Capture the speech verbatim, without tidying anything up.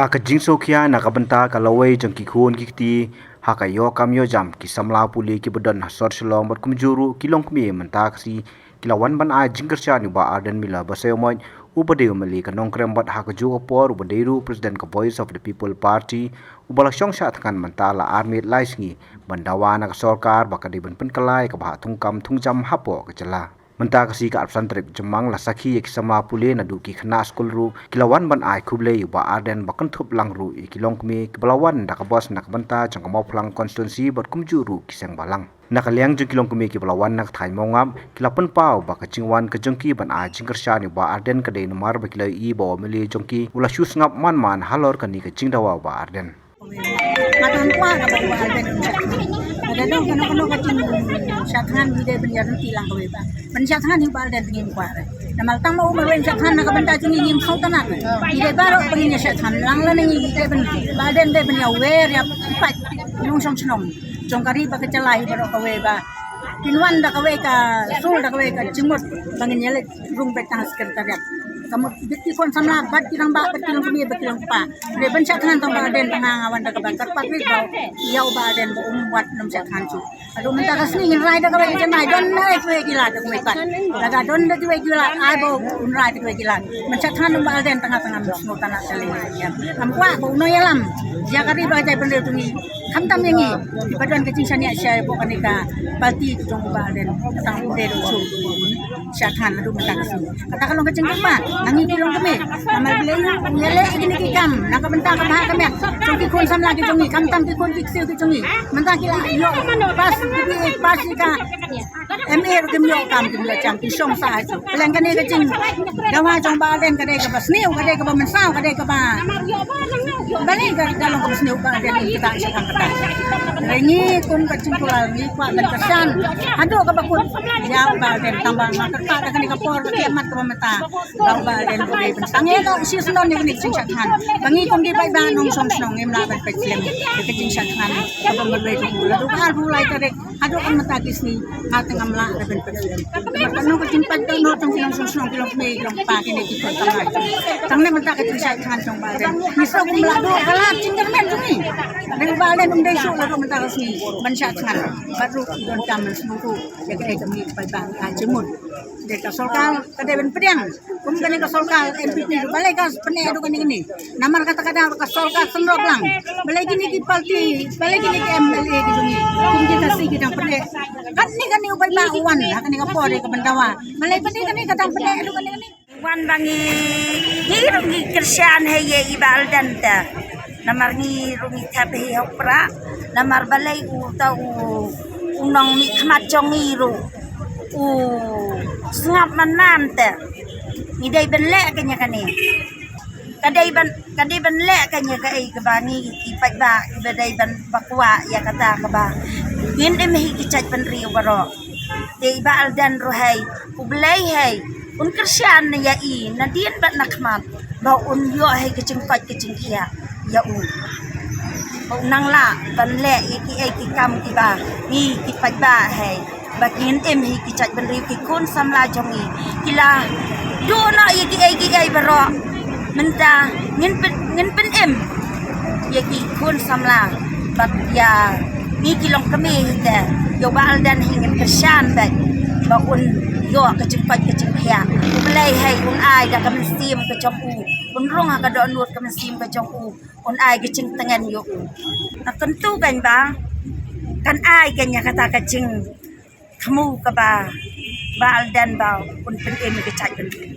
Ha ka jingsngewkhia na ka bynta ka lawei jong ki khun ki kti ha ka ïoh kam ïoh jam, ki samla pule kiba don ha sor Shillong bad kumjuh ruh ki longkmie mynta ka sngi ki la wan ban ai jingkyrshan ïa u Bah Ardent Miller Basaiawmoit, uba dei u M L A ka Nongkrem, bad ha kajuh ka por uba dei ruh u President ka Voice of the People Party, uba la shong shah thngan mynta la ar miet lai sngi ban dawa na ka sorkar ba ka dei ban pynkylla ïa ka bhah thungkam thungjam hapoh ka jylla. Mynta ka sngi ka arphew san tarik Jymmang la sakhi ïa ki samla pule naduh ki khynnah skul ruh ki la wan ban ai khublei ïa u Bah Ardent, ba kynthup lang ruh ïa ki longkmie kiba la wan da ka bos na ka bynta jong ka Mawphlang constituency bad kumjuh ruh ki seng balang. Na ka liang jong ki longkmie kiba la wan na ka thaiñ Mawngap, ki la pynpaw ba ka jingwan ka jong ki ban ai jingkyrshan ïa u Bah Ardent ka dei namar ba ki la ïohi ba u M L A jong ki u la shu sngap man man halor kane ka jingdawa u Bah Ardent. Nga don kwah kaba u Bah Ardent un shah thngan. Lada don kano kano ka jingshah thngan, ngi dei ban ïa ryntih lang kawei ba ban shah thngan ïa u Bah Ardent, ngim kwah re. Namar tang ba u marwei un shah thngan na ka bynta jong ngi, ngim sngewtynnat re. Ngi dei baroh ba ngin ïa shah thngan lang lane ngi, ngi dei ban, Bah Ardent dei ban ïa wer ïa ki paid nongshong shnong jong ka ri bad ka jylla hi baroh kawei ba kin wan da kawei ka sur, da kawei ka jingmut ba ngin ïaleit rung beit tang ha Secretariat. Ka mut bad ki khun samla, bad ki rangbah, bad ki longkmie, bad ki longkpa. Dei ban shah thngan tang u Bah Ardent, tang nga wan da kaba kyrpad rit ba ïa u Bah Ardent ba um wad, ym shah thngan shuh. Haduh mynta ka sngi ngin rai da kawei ka janai, don da kiwei ki lad da kawei pat. Lada don da kiwei ki lad, ai ba un rai da kiwei ki lad. Ban shah thngan u Bah Ardent tang nga, tang ngam sngewtynnat shalei. Ngam kwah ba u nongïalam jia ka ri bad ka jaitbynriew jong ngi, khamtam ïa ngi kiba don ka jingshaniah shai hapoh kane ka party ka jong u Bah Ardent, tang u dei ruh shuh shah thngan haduh mynta ka sngi. Kata ka long ka jingkyrpad na ngi ki longkmie. Namar balei u ïaleh ïa kine ki kam na ka bynta ka bhah ka miat jong ki khun samla ki jong ngi, khamtam ki khun ki ksiew ki jong ngi. Mynta ki la ïoh pass, ki pass ïa ka M A ruh kim ïoh kam, kim ïoh jam, ki shong sah ha shuh. Kane ka jingdawa jong u Bah Ardent ka dei kaba sniew, ka dei kaba mynsaw, ka dei kaba balei ka, ka long kaba sniew u Bah Ardent, kata sha kata. Hynrei ngi kum ka jingkular ngi kwah ban kyrshan haduh kaba kut ïa u Bah Ardent, tang ba nga kyrpad da kane ka por ka khlieh mat kaba mynta ba u Bah Ardent u dei ban tang ïa ka shisnong ïa kane ka jingshah thngan. Ba ngi kum ki paidbah nongshong shnong ngim lah ban peit slem ïa ka jingshah thngan kaba marwei jong u. Lada u Bah ar phew lai tarik haduh ka mynta ki sngi, nga te ngam lah da ban peit slem. Namar kano ka jingpait dohnud jong ki nongshong shnong, ki longkmie, ki longkpa, kine ki khun samla. Tang ne mynta ka jingshah thngan jong u Bah Ardent, ngi sngew kum la duh ka lad jingkyrmen jong ngi. Hynrei u Bah Ardent um dei shuh la duh mynta ka sngi ban shah thngan. Bad ruh ki donkam ban sngewthuh ïa kaei kaba ngi paidbah ngi ai jingmut. Dei ka sorkar ka dei ban pdiang. Kum kane ka sorkar N P P ruh balei ka pyneh haduh kane kane. Namar kata ka daw ka sorkar synrop lang. Balei kine ki party, balei kine ki M L A ki jong ngi, kum ki Khasi ki dang pyneh. Kane kane u paidbah u wan ha kane ka por dei ka ban dawa. Balei pyneh kane ka dang pyneh haduh kane kane. Wan ba ngi, ngi ruh ngi kyrshan hi ïa i Bah Ardent te. Namar ngi ruh ngi thep hi ha u Prah. Namar balei uta u, u nongmihkhmat jong ngi ruh u sngap man man te. Ngi dei ban leh kane kane. Ka dei ban, ka dei ban leh kane kaei kaba ngi ki paidbah kiba dei ban ba kwah ïa kata kaba ngin im hi ki jaitbynriew baroh. Te i Bah Ardent ruh hi, U Blei hi un kyrshan ïa i nadien bad na khmat ba un ïoh hi ka jingkoit ka jingkhiah ïa u. Ba un nang lah ban leh ïa kiei ki kam kiba ngi ki paidbah hi ba ngin im hi ki jaitbynriew, ki khun samla jong ngi ki la duh noh ïa kiei kiei baroh. Mynta ngin pyn, ngin pynim ïa ki khun samla bad ïa ngi ki longkmie hi te. Ïa u Bah Ardent hi ngin kyrshan bad ba un ïoh ka jingkoit ka jingkhiah. U Blei hi un ai da ka mynsiem ka jong u, un rung ha ka dohnud ka mynsiem ka jong u, un ai ka jingtngen ïa u. Nga kyntu kan ba kan ai kan ïa kata ka jingthmu kaba Bah Ardent ba un pynim ïa ka jaitbynriew.